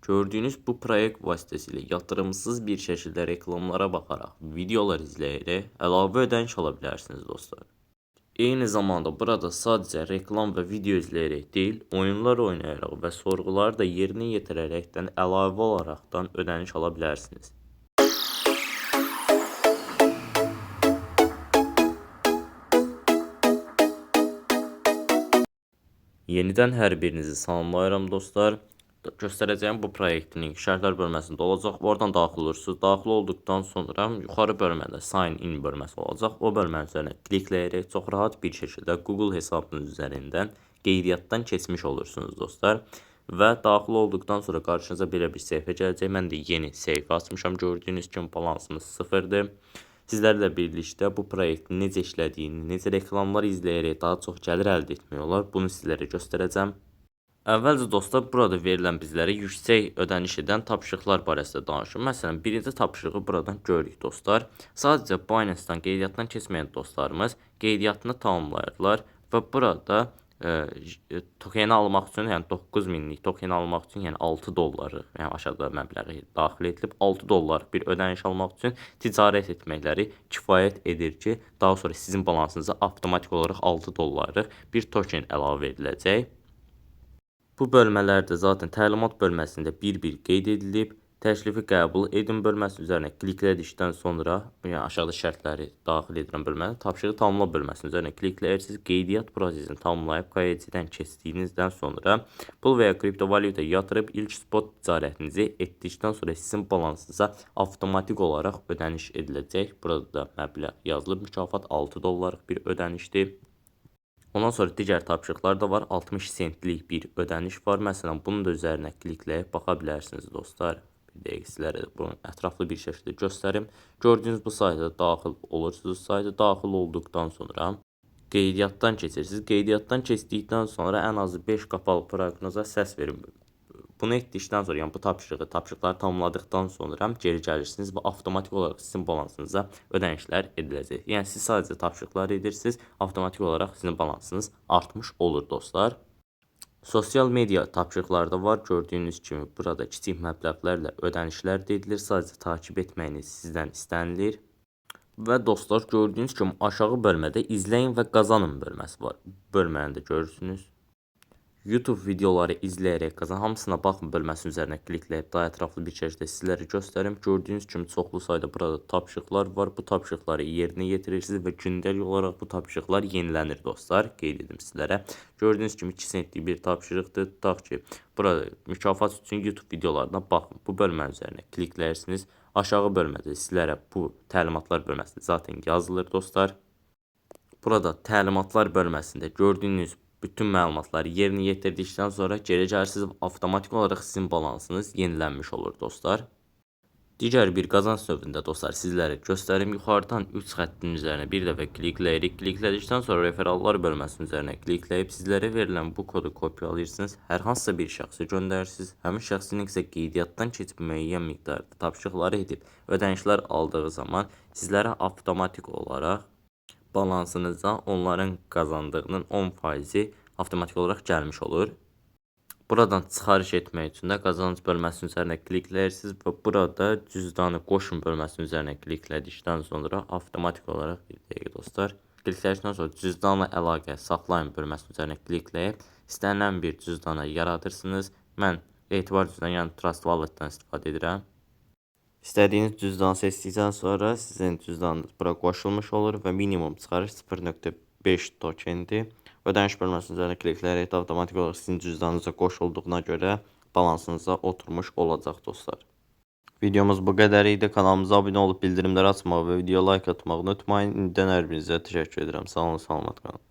Gördüyünüz bu proyekt vasitəsilə yatırımsız bir şəkildə reklamlara baxaraq, videolar izləyərək əlavə ödəniş ala bilərsiniz dostlar. Eyni zamanda burada sadəcə reklam və video izləyərək deyil, oyunlar oynayaraq və sorğuları da yerinə yetirərəkdən əlavə olaraqdan ödəniş ala bilərsiniz. Yenidən hər birinizi salamlayıram dostlar. Göstərəcəyim bu proyektin linki şərhlər bölməsində olacaq. Oradan daxil olursunuz. Daxil olduqdan sonra yuxarı bölmədə Sign In bölməsi olacaq. O bölmənin üzərinə klikləyərək çox rahat bir şəkildə Google hesabınız üzərindən qeydiyyatdan keçmiş olursunuz dostlar. Və daxil olduqdan sonra qarşınıza belə bir səhifə gələcək. Mən də yeni səhifə açmışam. Gördüyünüz kimi balansımız sıfırdır. Sizlərlə birlikdə bu proyektin necə işlədiyini, necə reklamlar izləyərək daha çox gəlir əldə etmək olar, bunu sizlərə göstərəcəm. Əvvəlcə dostlar, burada verilən bizlərə yüksək ödəniş edən tapşırıqlar barəsində danışım. Məsələn, birinci tapşırığı buradan görürük dostlar. Sadəcə Binance-dan qeydiyyatdan keçməyən dostlarımız qeydiyyatını tamamlayırlar və burada tokeni almaq üçün, yəni 9000-lik tokeni almaq üçün, yəni 6 dolları, yəni aşağıda məbləği daxil edilib 6 dollar bir ödəniş almaq üçün ticarət etməkləri kifayət edir ki, daha sonra sizin balansınıza avtomatik olaraq 6 dollarlıq bir token əlavə ediləcək. Bu bölmələrdə zaten təlimat bölməsində bir-bir qeyd edilib. Təklifi qəbul edin bölməsi üzərinə kliklədikdən sonra, yəni aşağıda şərtləri daxil edirəm bölməni, tapşırığı tamamla bölməsinin üzərinə klikləyirsiniz. Qeydiyyat prosesini tamamlayıb KYC-dən keçdiyinizdən sonra pul və ya kriptovalyuta yatırıb ilk spot ticarətinizi etdikdən sonra sizin balansınıza avtomatik olaraq ödəniş ediləcək. Burada da məbləğ yazılıb, mükafat 6 dollarlıq bir ödənişdir. Ondan sonra digər tapşırıqlar da var. 60 sentlik bir ödəniş var. Məsələn, bunun da üzərinə klikləyib baxa bilərsiniz dostlar. Bir dəqiqə sizlərə bunu ətraflı bir şəkildə göstərim. Gördüyünüz bu sayta daxil olursunuz. Sayta daxil olduqdan sonra qeydiyyatdan keçirsiniz. Qeydiyyatdan keçdikdən sonra ən azı 5 qapalı proqnoza səs verin. Bunu etdikdən sonra, yəni bu tapşırıqları tamamladıqdan sonra geri gəlirsiniz və avtomatik olaraq sizin balansınıza ödənişlər ediləcək. Yəni siz sadəcə tapşırıqları edirsiniz, avtomatik olaraq sizin balansınız artmış olur dostlar. Sosial media tapşırıqları da var. Gördüyünüz kimi burada kiçik məbləğlərlə ödənişlər də edilir. Sadəcə takib etməyiniz sizdən istənilir. Və dostlar, gördüyünüz kimi aşağı bölmədə izləyin və qazanın bölməsi var. Bölməni də görürsünüz. YouTube videoları izləyərək qazan, hamısına baxın bölməsinin üzərinə klikləyib daha ətraflı bir şəkildə sizlərə göstərim. Gördüyünüz kimi çoxlu sayda burada tapşırıqlar var. Bu tapşırıqları yerinə yetirirsiniz və gündəlik olaraq bu tapşırıqlar yenilənir dostlar. Qeyd edim sizlərə. Gördüyünüz kimi 2 sentlik bir tapşırıqdır. Tutaq ki, burada mükafat üçün YouTube videolarına baxın. Bu bölmənin üzərinə klikləyirsiniz. Aşağı bölmədə sizlərə bu təlimatlar bölməsində zaten yazılır dostlar. Burada təlimatlar bölməsində gördüyünüz bütün məlumatları yerinə yetirdikdən sonra geri gəlirsiniz, avtomatik olaraq sizin balansınız yenilənmiş olur dostlar. Digər bir qazanc növündə dostlar sizlərə göstərim. Yuxarıdan 3 xəttin üzərinə bir dəfə klikləyirik. Kliklədikdən sonra referallar bölməsinin üzərinə klikləyib sizlərə verilən bu kodu kopyalayırsınız. Hər hansısa bir şəxsə göndərirsiniz. Həmin şəxsin isə qeydiyyatdan keçib müəyyən miqdarda tapşırıqları edib ödənişlər aldığı zaman sizlərə avtomatik olaraq balansınıza onların qazandığının 10%-i avtomatik olaraq gəlmiş olur. Buradan çıxarış etmək üçün də qazanc bölməsinin üzərinə klikləyirsiniz və burada cüzdanı qoşun bölməsinin üzərinə kliklədikdən sonra avtomatik olaraq, bir dəqiqə dostlar, kliklədikdən sonra cüzdanla əlaqə saxlayın bölməsinin üzərinə klikləyib istənilən bir cüzdanı yaradırsınız. Mən etibar cüzdanı, yəni Trust Wallet-dan istifadə edirəm. İstədiyiniz cüzdanı seçdikdən sonra sizin cüzdanınız bura qoşulmuş olur və minimum çıxarış 0.5 tokendir. Ödəniş bölməsinin üzərinə klikləyərək də avtomatik olaraq sizin cüzdanınıza qoşulduğuna görə balansınıza oturmuş olacaq dostlar. Videomuz bu qədər idi. Kanalımıza abunə olub bildirimləri açmağı və videoya like atmağı unutmayın. İndidən hər birinizə təşəkkür edirəm. Sağ olun, salamat qalın.